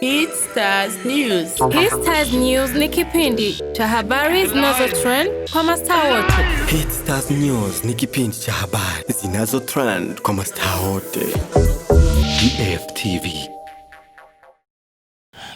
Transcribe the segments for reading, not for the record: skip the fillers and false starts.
Hit Stars News. Hit Stars News ni kipindi cha habari zinazo trend kwa mastaa wote. Hit Stars News ni kipindi cha habari zinazo trend kwa mastaa wote. DFTV.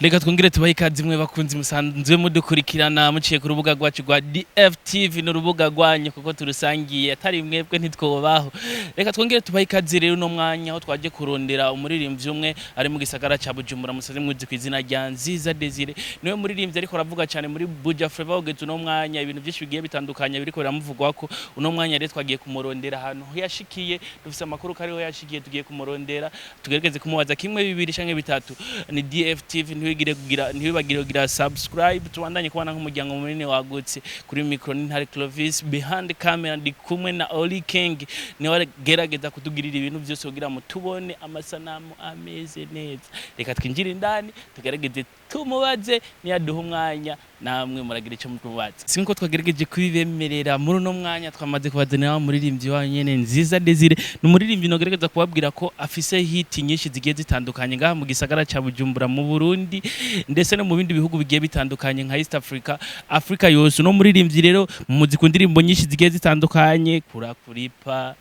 Reka twongere tubahe ikaze mwe bakunzi musanzwe mudukurikirana muciye ku rubuga rwacu rwa DFTV, n'urubuga rwanyu kuko turusangiye, atari mwebwe ntitwobaho. Reka twongere tubahe ikaze rero uno mwanya aho twaje kurondera umuririmbyi umwe ari mu gisagara ca Bujumbura, musanzwe muzi ku izina rya Nziza Desire. Niwe muririmbyi ariko aravuga cyane muri Buja Flava kugeza uno mwanya. Ibintu byinshi bigiye bitandukanye biriko biramuvugwako uno mwanya. Rero twagiye kumurondera ahantu yashikiye, dufise amakuru ko ariho yashikiye. Tugiye kumurondera, tugerageze kumubaza kimwe, bibiri canke bitatu. Ni DFTV, ntiwigire kugira, ntiwibagire kugira subscribe, tubandanye kubana nk'umuryango munini wagutse. Kuri micro ni Ntare Clovis, behind camera ndi kumwe na Oli King, niwe agerageza kutugirira ibintu byose kugira ngo tubone amasanamu ameze neza. Reka twinjire indani, tugerageze tumubaze, niyaduha umwanya namwe muragira icyo mutubaza. Sinko twagerageje kubibemerera, muri uno mwanya twamaze kubazanira wa muririmbyi wanyu nyene, Nziza Desire. Ni umuririmbyi nogerageza kubabwira ko afise hit nyinshi zigiye zitandukanye ngaha mu gisagara ca Bujumbura, mu Burundi, ndetse no mu bindi bihugu bigiye bitandukanye nka East Africa, Africa yose. Uno muririmbyi rero muzi ku ndirimbo nyinshi zigiye zitandukanye, kura kuripa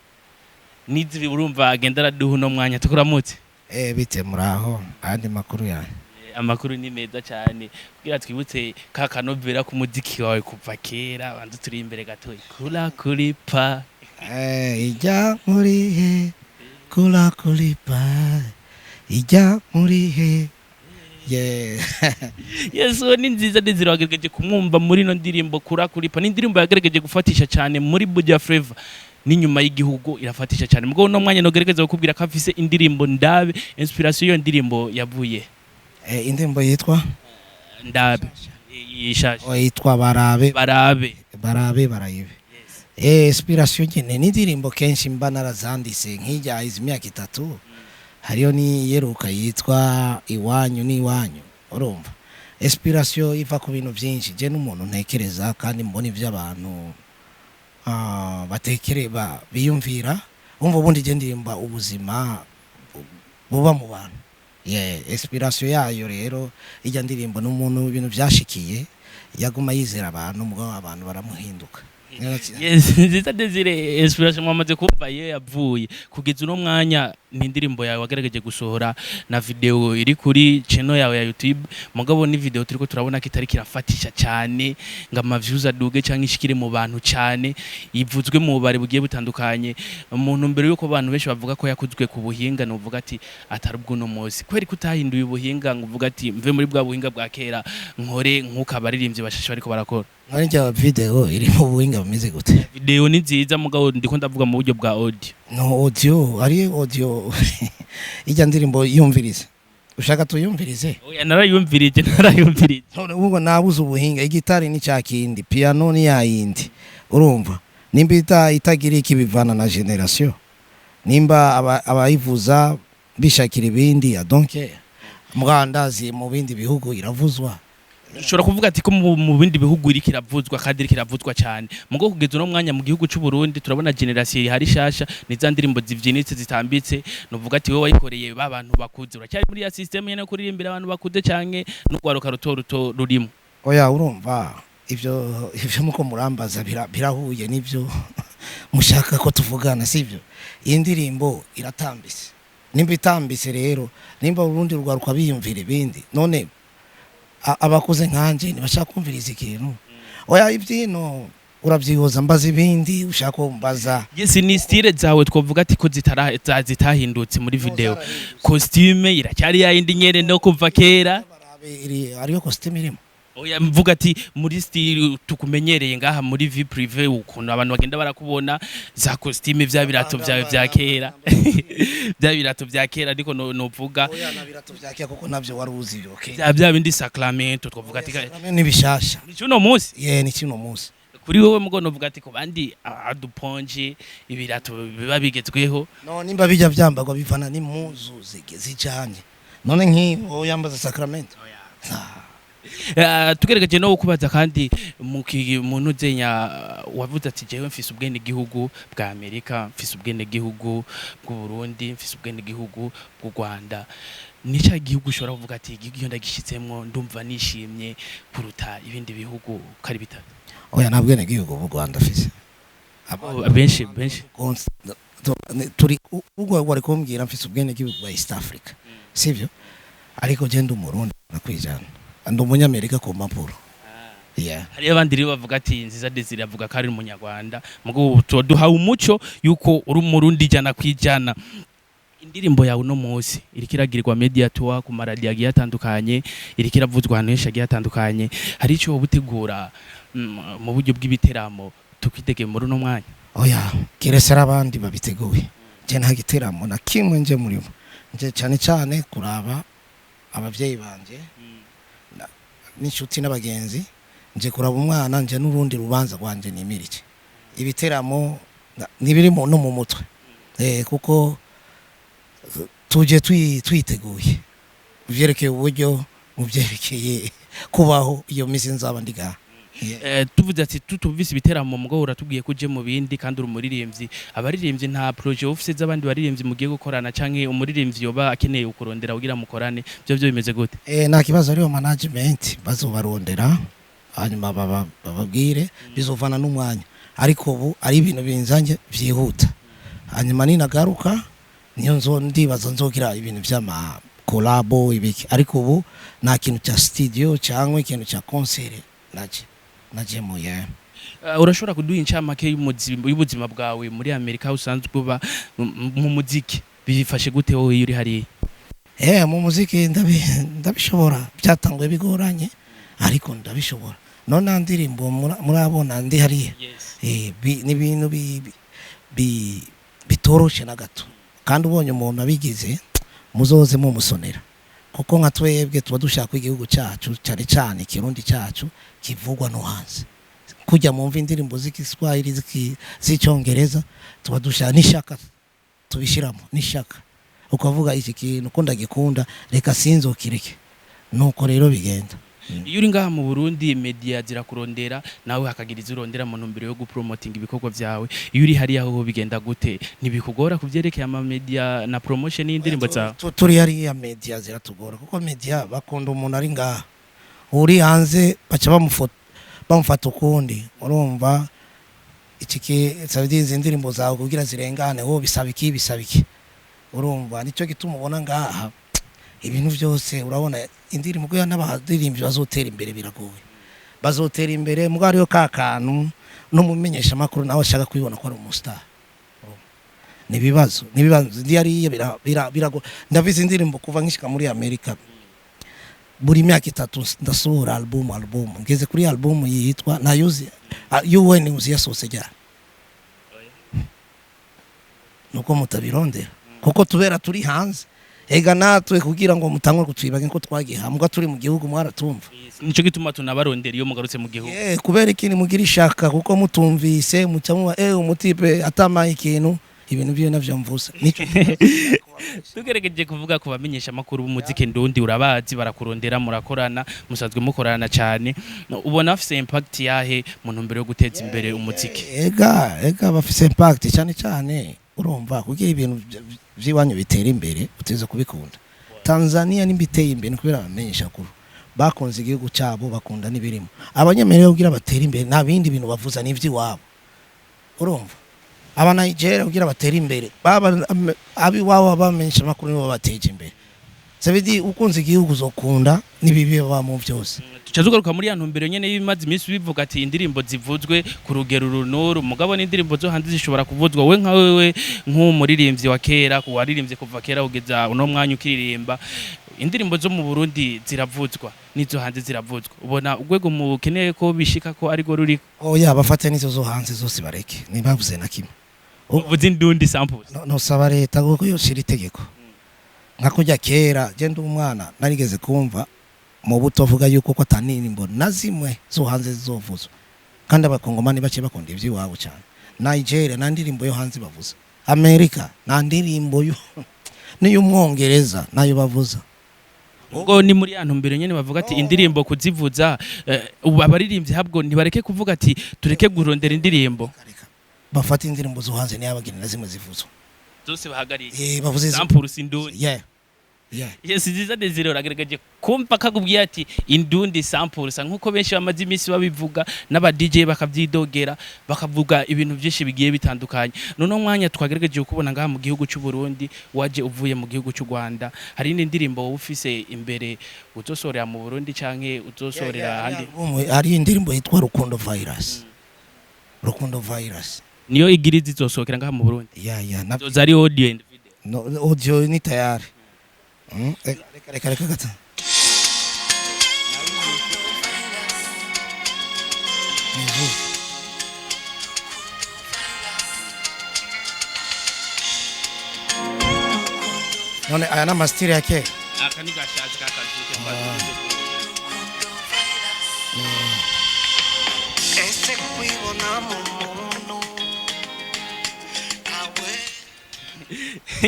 n'izi. Urumva agenda araduha uno mwanya. Tukuramutse. Bite, muraho? Ayandi makuru yawe? Amakuru ni meza cyane. Kugira twibutse ka kanovera k'umuziki wawe kuva kera, banza turi imbere gatoya, kura kuripa. Ijya muri he kula kulipa, ijya muri he, yeah. Yes, uwo ni Nziza Desire, wagerageje kumwumva muri ino ndirimbo kura kuripa. Ni indirimbo yagerageje gufatisha cyane muri Buja Flava n'inyuma y'igihugu irafatisha cyane. Mugabo uno mwanya nogerageza kukubwira ko afise indirimbo Ndabe. Inspiration y'iyo ndirimbo yavuye? Indirimbo yitwa Ndabe yishaje. Oh, yitwa Barabe. Barabe. Barabe barayibe. Inspiration nyene ni indirimbo kenshi mba narazanditse nk'ijya izi myaka 3, hariyo niyeruka yitwa Iwanyu n'iwanyu. Urumva, inspiration iva ku bintu byinshi. Je n'umuntu ntekereza kandi mbona ibyo abantu batekere biyumvira. Umva, ubundi je ndirimba ubuzima buba mu bantu. Yeah, inspiration yayo rero ijya ndirimbo n'umuntu ibintu byashikiye, yaguma yizera abantu, mugabo abantu baramuhinduka. Yes, Nziza Desire, inspiration mwamaze kumva iyo yavuye. Kugeza uno mwanya ni indirimbo yawe wagerageje gusohora na video iri kuri channel yawe ya YouTube, mugabo ni video turiko turabona ko itari kirafatisha cyane ngo ama views aduge cyangwa ishikire mu bantu cyane, ivuzwe mu bubari bugiye butandukanye. Umuntu mbere yuko abantu benshi bavuga ko yakozwe ku buhinga, nuvuga ati atari ubwo munsi, kubera ko utahinduye ubuhinga ngo uvuga ati mve muri bwa buhinga bwa kera, nkore nk'uko abaririmbyi bashashe bariko barakora. None rya video iri mu buhinga bumeze gute? Video ni nziza, mugabo ndiko ndavuga mu buryo bwa audio. No, audio ari audio ijya ndirimbo yumvirize, ushaka tuyumvirize? Oya, narayumvirije, narayumvirije. None ubwo nabuze ubuhinga? Igitari ni cya kindi, piano ni yayindi. Urumva, nimba itagira iki bivana na generation, nimba abayivuza bishakira ibindi, I don't care. Mwandazi mu bindi bihugu iravuzwa. Ushobora kuvuga ati ko mu bindi bihugu iriko iravuzwa kandi iriko iravuzwa cyane, mugo kugeza uno mwanya mu gihugu c'u Burundi turabona generation ihari shasha ni za ndirimbo zivyinitse, zitambitse. Nuvuga ati wowe wayikoreye ba bantu bakuze, uracyari muri ya system nyene yo kuririmbira abantu bakuze, canke n'urwaruka ruto ruto rurimo? Oya, urumva, ivyo muko murambaza birahuye n'ivyo mushaka ko tuvugana, sivyo? Iyi ndirimbo iratambise. Nimba itambise rero, nimba urundi rwaruka biyumvira ibindi, none abakuze nkanje ntibashaka kumviriza ikintu? Oya, ibyino urabyihoza, mbaza ibindi ushaka ko mbaza. Yes, ni style zawe twavuga ati ko zitahindutse muri video. Costume iracyari yayindi nyene no kuva kera. Barabe, ariyo costume irimo. Oya, mvuga ati muri style tukumenyereye ngaha muri vie privée, ukuntu abantu bagenda barakubona, za costume, vya birato vyawe vya kera, vya birato vya kera, ariko no novuga Oya, na birato vyakera kuko navyo wari uzi, okay. Vya bindi Sacramento twavuga ati Ni bishasha. Ni cuno munsi. Ye, ni kino munsi. Kuri wowe, mugo novuga ati ku bandi aduponje ibirato biba bigezweho. No, nimba bijya vyambarwa bivana n'impuzu zijanye. None nk'iyo yambaza Sacramento. Tugerageje no kubaza kandi mu ntuzenya, wavuze ati jewe mfise ubwene gihugu bwa Amerika, mfise ubwene gihugu bw'u Burundi, mfise ubwene gihugu bw'u Rwanda. Ni cya gihugu ushobora kuvuga ati igihugu iyo ndagishitsemwo ndumva nishimye kuruta ibindi bihugu uko ari bitatu? Oya, nta bwenegihugu bw'u Rwanda afise. Oh, benshi benshi. Turi ubwo wari kumbwira, mfise ubwenegihugu bwa East Africa, sivyo? Ariko je ndi Umurundi nakwijana, ndi Umunyamerika ku mpapuro, yeah. Hariyo abandi rero bavuga ati Nziza Desire avuga ko ari Umunyarwanda, mugo duhawe umuco yuko uri Umurundi 100%. Indirimbo yawe uno munsi iriko iragirwa media tour ku maradiyo agiye atandukanye, iriko iravuzwa ahantu henshi hagiye hatandukanye. Hari ico woba utegura mu buryo bw'ibiteramo tukwitege muri uno mwanya? Oya, kirese ari abandi babiteguye, je nta giteramo na kimwe nje murimo. Nje cyane cyane kuraba abavyeyi banje n'inshuti n'abagenzi, nje kuraba umwana, nje n'urundi rubanza rwanje nimirije. Ibiteramo ntibiri no mu mutwe, kuko tuje twiteguye mu vyerekeye uburyo, mu vyerekeye kubaho iyo misi nzaba ndi ngaha. Yeah. Tuvuze ati tutumvise ibiteramo, mugabo uratubwiye ko uje mu bindi kandi uri umuririmbyi. Abaririmbyi, nta projet ufise z'abandi baririmbyi mugiye gukorana, canke umuririmbyi yoba akeneye ukurondera kugira mukorane, byo bimeze gute? Nta kibazo, ariyo management bazobarondera, hanyuma bababwire, bizovana n'umwanya. Ariko ubu ari ibintu binzanye byihuta, hanyuma ninagaruka niyo nzo ndibaza nzogira ibintu vy'ama collabo ibiki. Ariko ubu nta kintu cya studio cyangwa ikintu cya concert naje yeah. Urashobora kuduha incamake y'ubuzima bwawe muri Amerika aho usanzwe uba mu muziki bifashe gute wowe iyo uri hariya? Mu muziki ndabishobora. Byatanguye bigoranye, ariko ndabishobora. None nta ndirimbo murabona ndi hariya? Ni ibintu bitoroshe na gato, kandi ubonye umuntu abigize muzoze mumusonera, kuko nka twebwe tuba dushaka ko igihugu cyacu, cyane cyane Ikirundi cyacu, kivugwa no hanze, kujya mumva indirimbo z'Igiswahili, z'Icyongereza. Tuba dushaka n'ishaka, tubishyiramo n'ishaka, ukavuga iki kintu ko ndagikunda, reka sinzokireke. Nuko rero bigenda. Iyo uri ngaha mu Burundi, media zirakurondera, nawe hakagira izo urondera mu ntumbero yo gupromotinga ibikorwa vyawe. Iyo uri hariya ho bigenda gute? Ntibikugora ku vyerekeye ama media na promotion y'indirimbo zawe? Turi hariya media ziratugora, kuko media bakunda umuntu ari ngaha. Uri hanze baca bamufata ukundi. Urumva iki sabidi izi ndirimbo zawe kugira zirengane ho bisaba iki, bisaba iki. Urumva nicyo gituma ubona ngaha ibintu byose, urabona indirimbo kugira n'abaririmbyi bazotera imbere biragoye. Bazotera imbere mugabo hariyo ka kantu n'umumenyesha makuru nawe ashaka kwibona ko ari umustar. Nibibazo, nibibazo. Ndi hariya birago. Ndavize indirimbo kuva nkishika muri Amerika, buri myaka 3 ndasohora album. Ngeze kuri album yitwa nayuzi UN uzi yasohotse ryari? Nuko mutabirondera kuko tubera turi hanze. Ega natwe kugira ngo mutangwe kutwibage ko twagiye hamwe, turi mu gihugu mwaratumva. Nico gituma tunabarondera iyo mugarutse mu gihugu. Kubera ikintu mugira ishaka, kuko mutumvise muca muba umutipe atamaye ikintu, ibintu byo navyo mvuze nico. Tugerageje kuvuga ku bamenyesha amakuru b'umuziki ndundi, urabazi, barakurondera, murakorana, musanzwe mukorana cyane. Ubona bafise impact yahe mu ntumbero yo guteza imbere umuziki? Ega bafise impact cyane cyane. Urumva kugira ibintu vy'iwanyu bitera imbere uteza kubikunda. Tanzania nimba iteye imbere ni kubera abamenyesha kuru bakunze igihugu cyabo, bakunda n'ibirimo. Abanyamerika kugira batere imbere nta bindi bintu bavuza, n'ivy'iwabo. Urumva aba Nigeria kugira batere imbere baba abiwabo, abamenyesha makuru nibo bateje imbere. Sabidi ukunze igihugu uzokunda n'ibibi baba byose. Tuca tugaruka muri ya ntumbero nyene y'ibimaze iminsi bivuga ati indirimbo zivuzwe ku rugero runuru, mugabo n'indirimbo zo hanze zishobora kuvuzwa. We nka wewe nk'umuririmbyi wa kera, ku waririmbye kuva kera kugeza uno mwanya ukiririmba, indirimbo zo mu Burundi ziravuzwa n'izo hanze ziravuzwa, ubona urwego mukeneye ko bishika ko ariko ruri? Oya, bafate n'izo zo hanze zose bareke, ntibavuze na kimwe. Uvuze indundi samples. No, nosaba leta kuko yoshira itegeko nka kujya kera. Je ndi umwana narigeze kumva mu buto avuga yuko ko atandirimbo na zimwe zo hanze zizovuzwa, kandi Abakongomani bake bakunda iby'iwabo cyane. Nigeria nta ndirimbo yo hanze bavuza, Amerika nta ndirimbo yo n'iy'Umwongereza nayo bavuza. Ubwo ni muri ya ntumbero nyene bavuga ati indirimbo kuzivuza, ubu abaririmbyi habwo ntibareke kuvuga ati tureke kurondera indirimbo. Reka bafate indirimbo zo hanze ntiyabageni na zimwe zivuzwa. Zose bahagarike. Bavuze Samples indundi. Yeah. Yeah. Yes, Nziza Desire, uragaragaje kumva kakubwiye ati indundi samples, nkuko benshi bamaze iminsi babivuga n'aba DJ bakavyidogera, bakavuga ibintu byinshi bigiye bitandukanye. None umwanya twagerageje kubona ngaha mu gihugu cy'u Burundi, waje uvuye mu gihugu cy'u Rwanda, hari indi ndirimbo wowe ufise imbere uzosorera mu Burundi canke uzosorera ahandi? Hari indirimbo yitwa Rukundo Virus, Rukundo Virus. Niyo igirizi izosohokera ngaha mu Burundi? Ya, na Izoza ari audio and video? No, audio ni tayari. Reka, reka, reka, reka gato. Ni nzuri. None aya ni amasitiri ya kera. Aka ni gashaje kakazuke. Ese kwibona mu muntu ntawe.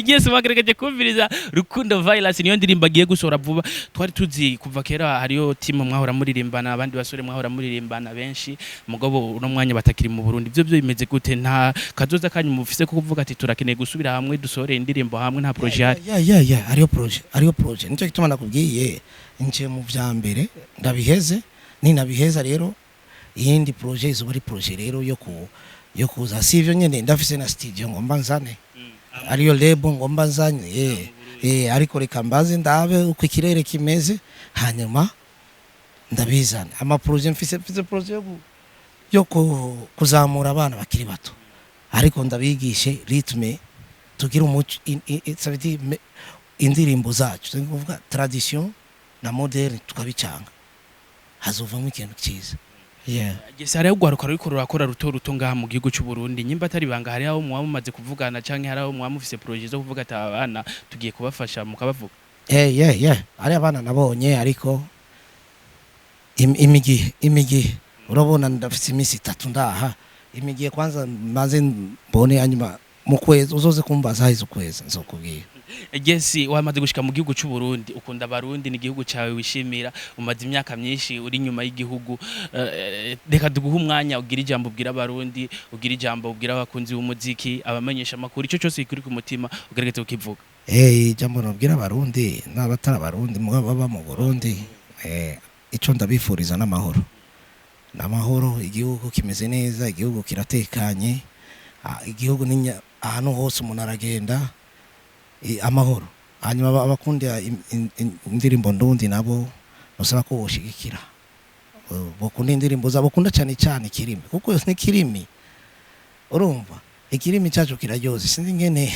Yes, bagerageje kumviriza Rukundo Virus, niyo ndirimbo agiye gusohora vuba. Twari tuzi kuva kera hariyo team mwahora muririmbana, abandi basore mwahora muririmbana benshi, mugabo uno mwanya batakiri mu Burundi. Ivyo byo bimeze gute? Nta kazoza kanyu mufise ko kuvuga ati turakeneye gusubira hamwe, dusohore indirimbo hamwe? Nta projet ihari? Ya, hariyo projet, hariyo projet. Nicyo gituma nakubwiye nje mu vya mbere ndabiheze. Ninabiheza rero, iyindi projet izoba ari projet rero yo kuza. Si ivyo nyene, ndafise na studio ngomba nzane, ariyo label ngomba nzanye, ariko reka mbaze ndabe uko ikirere kimeze, hanyuma ndabizana. Ama projet mfise projet yo kuzamura abana bakiri bato, ariko ndabigishe rythme, tugire umuco, ça veut dire indirimbo zacu, ni kuvuga tradition na moderne, tukabicanga, hazovamo ikintu cyiza, yeah. Gese hariho urwaruka ruriko rurakora ruto ruto ngaha mu gihugu cy'u Burundi. Nyimba atari banga, hari aho muba mumaze kuvugana canke hari aho muba mufise projet zo kuvuga ati aba bana tugiye kubafasha, mukabavuga? Yeah, ari abana nabonye, ariko imigihe urabona ndafise iminsi 3 ndaha. Imigihe kwanza maze mbone, hanyuma mu kwezi uzoze kumbaza haheze ukwezi nzokubwira. Jesse, wamaze gushika mu gihugu cy'u Burundi, ukunda abarundi, ni igihugu cyawe wishimira, umaze imyaka myinshi uri inyuma y'igihugu. Reka duguhe umwanya ugira ijambo ubwira abarundi, ugira ijambo ubwira abakunzi b'umuziki, abamenyesha amakuru, icyo cyose kiri ku mutima ugerageze kukivuga. Ijambo nabwira abarundi n'abatari abarundi mugabo baba mu Burundi, ico ndabifuriza n'amahoro, n'amahoro. Igihugu kimeze neza, igihugu kiratekanye. Igihugu ni ahantu hose umuntu aragenda, amahoro. Hanyuma abakunda indirimbo ndundi nabo basaba ko boshigikira. Bakunda indirimbo zabo, bakunda cyane cyane ikirimi, kuko ni kirimi, urumva ikirimi cyacu kiraryoze. Sinzi ingene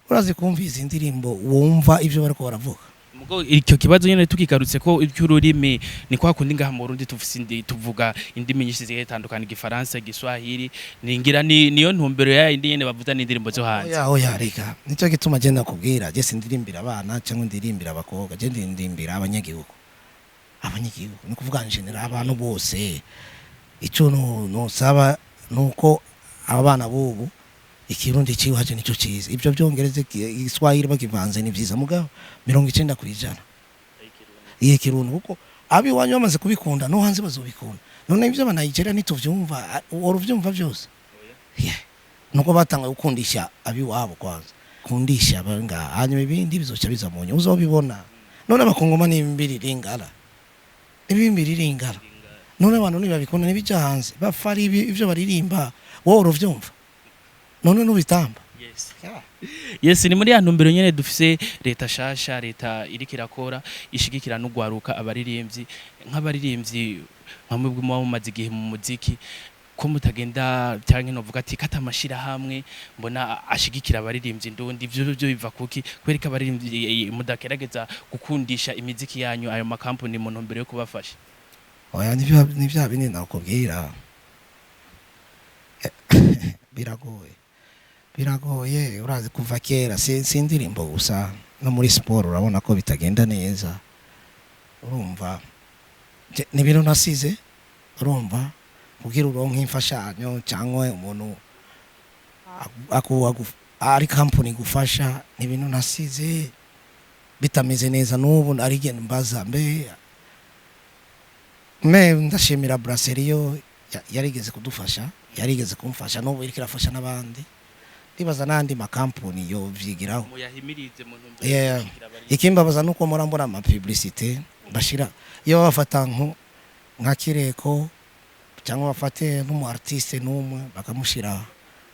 urazi kumva izi ndirimbo, wumva ivyo bariko baravuga. Mugo icyo kibazo nyene tukigarutse ko icy'ururimi, ni kwa kundi ngaha mu Burundi tufise indi, tuvuga indimi nyinshi zigiye zitandukanye, igifaransa, igiswahili, ningira ni niyo ntumbero ya indi nyene bavuza n'indirimbo zo hanze. Oya, reka, nicyo gituma je ndakubwira, je sindirimbira abana cyangwa ndirimbira abakobwa, je ndirimbira abanyagihugu. Abanyagihugu ni kuvuga en général abantu bose. Ico nosaba nuko abana bubu ikirundi ciwaje nico ciza. Ibyo byongereza, igiswahili bakivanze ni vyiza, mugabo 90% iye kirundi, kuko abiwanyu bamaze kubikunda no hanze bazobikunda. None ibyo abanigeria ntituvyumva? Wari uvyumva byose? Yeah. Nuko batanga gukundisha abiwabo kwanza, kundisha abanga, hanyuma ibindi bizoca biza mu nyuma, uzobibona. None abakongoma ni imbiri ringara, ibimbiri ringara. None abantu ntibabikunda, ntibijya hanze, bafara ibyo baririmba, wowe uruvyumva none nubitamba. Yes, ni muri ya ntumbero nyene dufise leta shasha, leta iriko irakora, ishigikira n'ugwaruka, abaririmbyi. Nk'abaririmbyi nka mwebwe muba mumaze igihe mu muziki, ko mutagenda canke novuga ati kata amashirahamwe mbona ashigikira abaririmbyi ndundi, ivyo byo biva kuki? Kwereka abaririmbyi mudagerageza gukundisha imiziki yanyu ayo makampuni mu ntumbero yo kubafasha? Oya, ni vya bindi nakubwira. Biragoye, biragoye. Urazi kuva kera, si indirimbo gusa, no muri siporo urabona ko bitagenda neza. Urumva ni ibintu nasize. Urumva kugira uronke imfashanyo cyangwa umuntu ari kampuni igufasha, ni ibintu nasize bitameze neza. N'ubu arigenda mbaza mbe me. Ndashimira brasserie yo yarigeze kudufasha, yarigeze kumfasha, n'ubu iriko irafasha n'abandi. Ndibaza n'andi makampuni yovyigiraho. Muyahimirize mu ntumbero yo gushigikira Ikimbabaza nuko mpora mbona ama publicité bashira, iyo bafata nka Kireko cyangwa bafate nk'umu artiste n'umwe bakamushira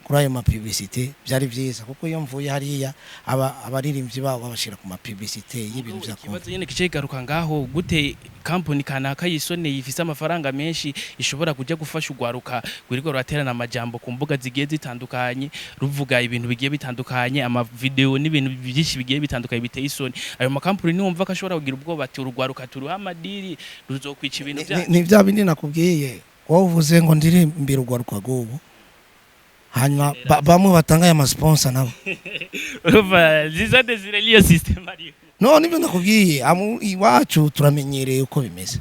kuri ayo ma publicité, byari byiza, kuko iyo mvuye hariya abaririmbyi babo babashira ku ma publicité y'ibintu bya Ikibazo nyene kice kigaruka ngaho: gute kampuni kanaka yisoneye, ifise amafaranga menshi, ishobora kuja gufasha ugwaruka rwiriko ruraterana amajambo ku mbuga zigiye zitandukanye, ruvuga ibintu bigiye bitandukanye, ama video n'ibintu byinshi bigiye bitandukanye biteye isoni? Ayo makampuni niwumva ko ashobora kugira ubwoba ati: "Urugwaruka turuha ama deal ruzokwica ibintu byacu"? Ni bya bindi nakubwiye, wowe uvuze ngo ndirimbira urwaruka rw'ubu, hanyuma bamwe batanga aya ma sponsor nabo. Urumva Nziza Desire niyo system ariyo. No, nibyo nakubwiye, iwacu turamenyereye uko bimeze.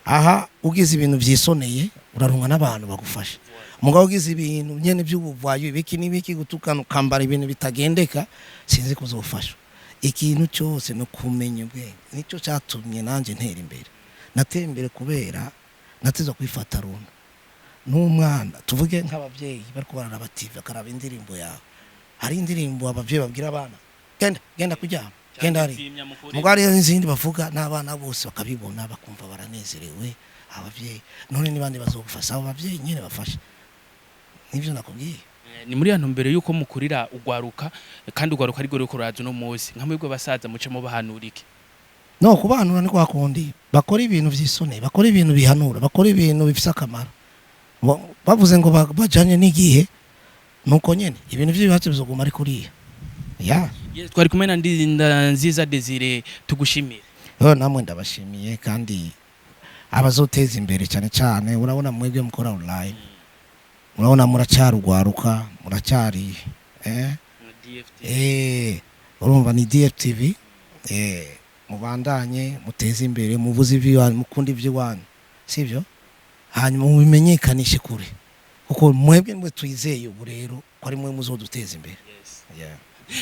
Aha ugize ibintu byisoneye urarunwa n'abantu bagufasha, mugabo ugize ibintu nyene by'ubuvwayo, ibiki n'ibiki, gutukana, ukambara ibintu bitagendeka, sinzi kuzofasha. Ikintu cyose no kumenya ubwenge, nicyo cyatumye nanjye ntera imbere. Nateye imbere kubera nateza kwifata runtu n'umwana. Tuvuge nk'ababyeyi bari bararaba TV, bakaraba indirimbo yawe, hari indirimbo ababyeyi babwira abana: "Genda, genda kuryama, genda hariya." Zimya mukuri. Mugabo hariyo n'izindi bavuga n'abana bose bakabibona, bakumva baranezerewe ababyeyi. None n'abandi bazogufasha, abo babyeyi nyine bafasha, nibyo nakubwiye. Ni muri ya ntumbero yuko mukurira ugwaruka, kandi ugwaruka ariko ruriko ruraza uno munsi. Nka mwebwe basaza, muce mubahanura iki? No kubanura ni kwa kundi: bakora ibintu vyisoneye, bakora ibintu bihanura, bakora ibintu bifise akamaro. Bavuze ngo bajanye n'igihe, nuko nyene ibintu vy'ibibazo bizoguma ari kuriya ya. Yes, twari kumwe na Ndinda Nziza Desire, tugushimire. Rero namwe ndabashimiye, kandi abazoteza imbere cyane cyane, urabona mwebwe mukora online, murabona muracyari urwaruka, muracyari urumva ni DFTV, mubandanye muteze imbere, muvuze iby'iwanyu, mukunda iby'iwanyu, sibyo? Hanyuma mubimenyekanishe kure, kuko mwebwe mwe twizeye ubu rero ko ari mwe muzoduteza imbere, yeah.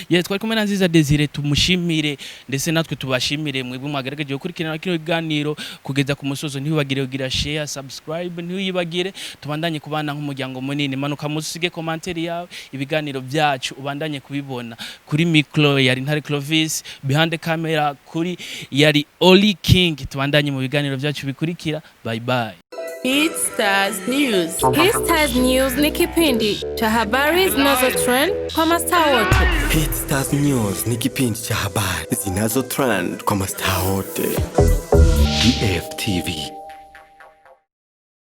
Yes, twari kumwe na Nziza Desire, tumushimire, ndetse natwe tubashimire mwebwe mwagaragaje gukurikirana kino kiganiro kugeza ku musozo. Ntiwibagire kugira share, subscribe, ntiwibagire. Tubandanye kubana nk'umuryango munini. Manuka musige commentaire yawe, ibiganiro byacu ubandanye kubibona. Kuri micro yari Ntare Clovis, behind the camera kuri yari Oli King. Tubandanye mu biganiro byacu bikurikira. Bye bye. Hit Stars News. Hit Stars News ni kipindi cha habari zinazo trend kwa mastaa wote. Hit Stars News ni kipindi cha habari zinazo trend kwa mastaa wote. DFTV.